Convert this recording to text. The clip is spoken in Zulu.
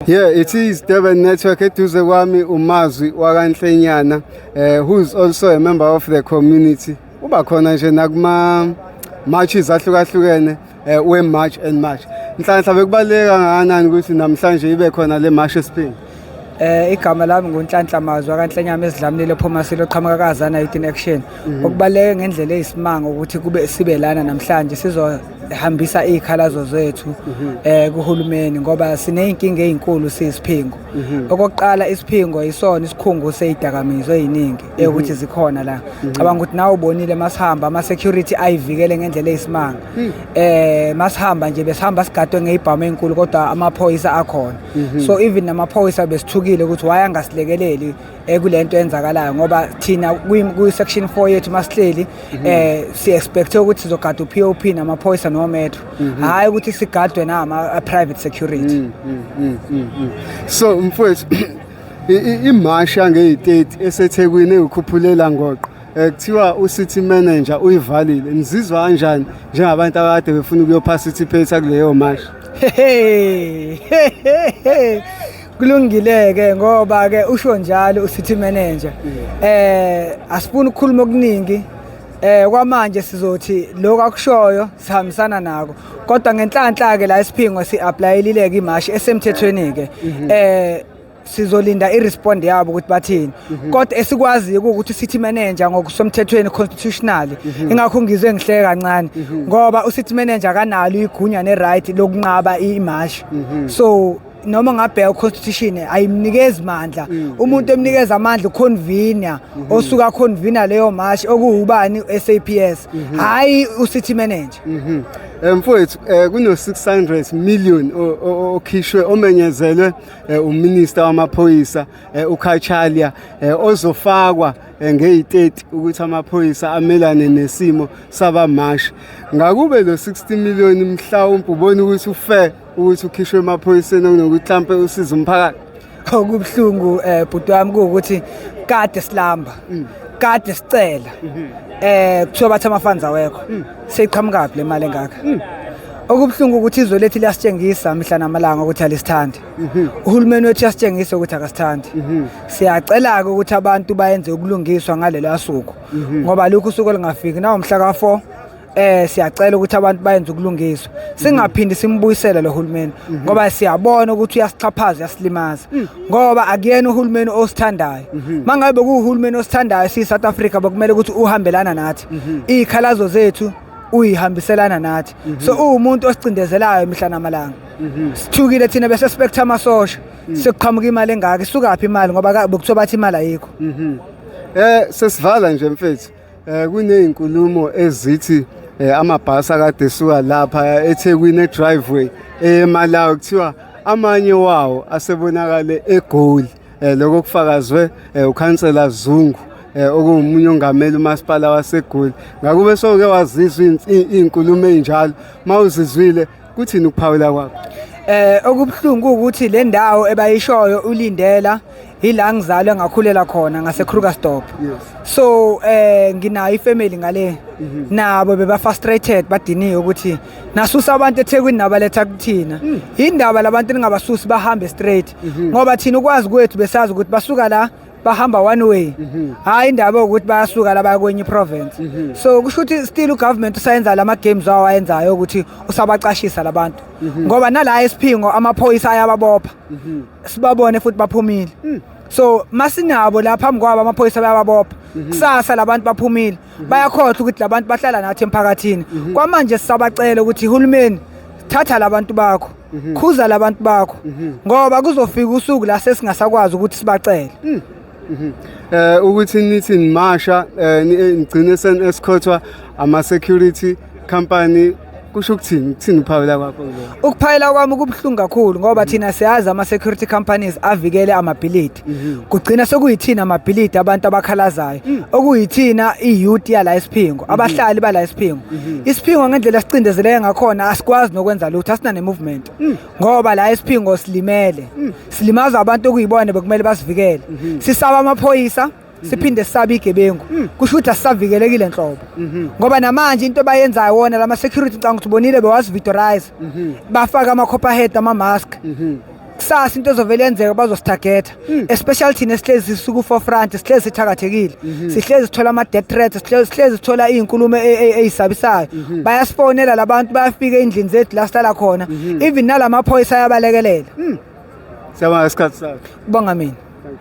Yeah, it is Durban Network. Eduze kwami uMazwi wakaNhlenyana, who is also a member of the community. Uba khona nje nakuma marches ahlukahlukene, we March and March. Nhlanhla, bekubaluleke kangakanani ukuthi namhlanje ibe khona le march eSiphingo? Igama lami nguNhlanhla Mazwi akaNhlenyama esidlamlile Phomasilo, oqhamuka kaZana Youth in Action. Okubaluleke ngendlela eyisimanga ukuthi kube sibe lana namhlanje, sizohambisa izikhalazo zethu kuhulumeni, ngoba sineyinkinga ezinkulu siyisiphingo. Okokuqala, isiphingo isona isikhungo seyidakamizwa eziningi ukuthi zikhona la. Cabanga ukuthi nawe ubonile masihamba, ama security ayivikele ngendlela eyisimanga. Masihamba nje besihamba sigadwe ngezibhamu ezinkulu, kodwa amaphoyisa akhona. So even namaphoyisa besithukile ukuthi why angasilekeleli kulento enzakalayo, ngoba thina kwi section 4 yethu masihleli si expect ukuthi sizogada uPOP namaphoyisa no metro, hayi ukuthi sigadwe nama private security. So mfowethu, imashi yangeyi-30 eseThekwini ewukhuphulela ngoqo, kuthiwa u-city manager uyivalile. Nizizwa kanjani njengabantu abakade befuna ukuyoparticipate kuleyo mashi? Kulungile-ke, ngoba ke usho njalo u-city manager, asifuni ukukhuluma okuningi. Kwamanje sizothi lokho akushoyo sihambisana nako, kodwa ngenhlanhla ke la isiphingo si-applyelile ke imashi esemthethweni ke. Sizolinda i-respond yabo ukuthi bathini, kodwa esikwaziyo ukuthi city manager ngokusemthethweni, constitutionally, ingakho ngizwe ngihleke kancane, ngoba u-city manager akanalo igunya ne-right lokunqaba imashi. So noma ngabheka u-constitution ayimnikezi mandla. Umuntu emnikeza amandla uconvener, osuka convener leyo mashi, okuwubani? SAPS, hayi u-city manager. Mfowethu, kuno 600 million okhishwe, omenyezelwe uminister wamaphoyisa, uCachalia, ozofakwa ngeyi-30 ukuthi amaphoyisa amelane nesimo sabamashi. Ngakube lo 60 million mhlawumbe ubona ukuthi ufair ukuthi ukhishwe emaphoyiseni kunokuthi mhlampe usize umphakathi? Okubuhlungu, bhuti wami, kuwukuthi kade silamba, kade sicela, kuthiwa bathi ama-funds awekho. Seyiqhamukaphi le mali engaka? Okubuhlungu ukuthi izwe lethu liyasitshengisa mihla namalanga ukuthi alisithandi. Uhulumeni wethu uyasitshengisa ukuthi akasithandi. Siyacela-ke ukuthi abantu bayenze ukulungiswa ngalelo suku, ngoba lokhu usuku olungafiki nawo mhla ka-4. Siyacela ukuthi abantu bayenze ukulungiswa, singaphindi simbuyisele lo hulumeni, ngoba siyabona ukuthi uyasixhaphaza, uyasilimaza, ngoba akuyena uhulumeni osithandayo. Mangabe bekuwuhulumeni osithandayo siyi South Africa, bekumele ukuthi uhambelana nathi, izikhalazo zethu uyihambiselana nathi. So uwumuntu osicindezelayo mihla namalanga. Sithukile thina, bese expect amasosha, sekuqhamuka imali engaka. Isukaphi imali? Ngoba bekuthiwa bathi imali ayikho. Sesivala nje mfethu. Kunezinkulumo ezithi amabhasi akade esuka lapha eThekwini eDriveway eMalawi, kuthiwa amanye wawo asebonakale eGoli. Lokho kufakazwe ukhansela Zungu, okungumunye ongameli umasipala waseGoli. Ngakube soke wazizwa izinkulumo ezinjalo? Mawuzizwile, kuthini ukuphawula kwakho? Okubuhlungu ukuthi le ndawo ebayishoyo ulindela ila ngizalwe ngakhulela khona, ngase Krugersdorp. So nginayo ifamily ngale, nabo beba frustrated, badiniwe ukuthi nasusa abantu eThekwini nabaletha kuthina. Indaba labantu ningabasusi bahambe straight, ngoba thina ukwazi kwethu besazi ukuthi basuka la bahamba one way, hayi indaba ukuthi bayasuka la baya kwenye province. So kusho ukuthi still ugovernment usayenza lama games wawo ayenzayo ukuthi usabacashisa labantu, ngoba nala esiphingo amaphoyisa ayababopha, sibabone futhi baphumile. So masinabo la phambi kwabo amaphoyisa bayababopha, kusasa labantu baphumile, bayakhohlwa ukuthi labantu bahlala nathi emphakathini. Kwamanje sisabacela ukuthi uhulumeni, thatha labantu bakho, khuza labantu bakho, ngoba kuzofika usuku la sesingasakwazi ukuthi sibacele. Ukuthi nithi nimasha, nigcine sen escortwa ama security company, kusho ukuthini? Kuthini uphawula kwakho kuloko? Ukuphayela kwami kubuhlungu kakhulu, ngoba thina siyazi ama-security companies avikele amabhilidi. Kugcina sekuyithina amabhilidi abantu abakhalazayo, okuyithina i-youth yala esiphingo, abahlali bala esiphingo. Isiphingo ngendlela sicindezeleke ngakhona, asikwazi nokwenza lutho, asina ne-movement, ngoba la esiphingo silimele, silimaza abantu okuyibona bekumele basivikele. Sisaba amaphoyisa, siphinde sisabe igebengu. Kusho ukuthi asisavikelekile nhlobo, ngoba namanje into abayenzayo wona lama security, ngicabanga ukuthi ubonile, bewazividorize, bafaka ama-copperhead, ama-mask. Kusasa into ezovele yenzeka, bazosithagetha, especially thina esihlezi sisuku forefront, sihlezi sithakathekile, sihlezi sithola ama-death threats, sihlezi sithola iy'nkulumo ey'sabisayo. Bayasifonela labantu, bayafika ey'ndlini zethu la sihlala khona, even nala maphoyisa ayabalekelela. Siyabonga isikhathi sakho. Kubonga mina.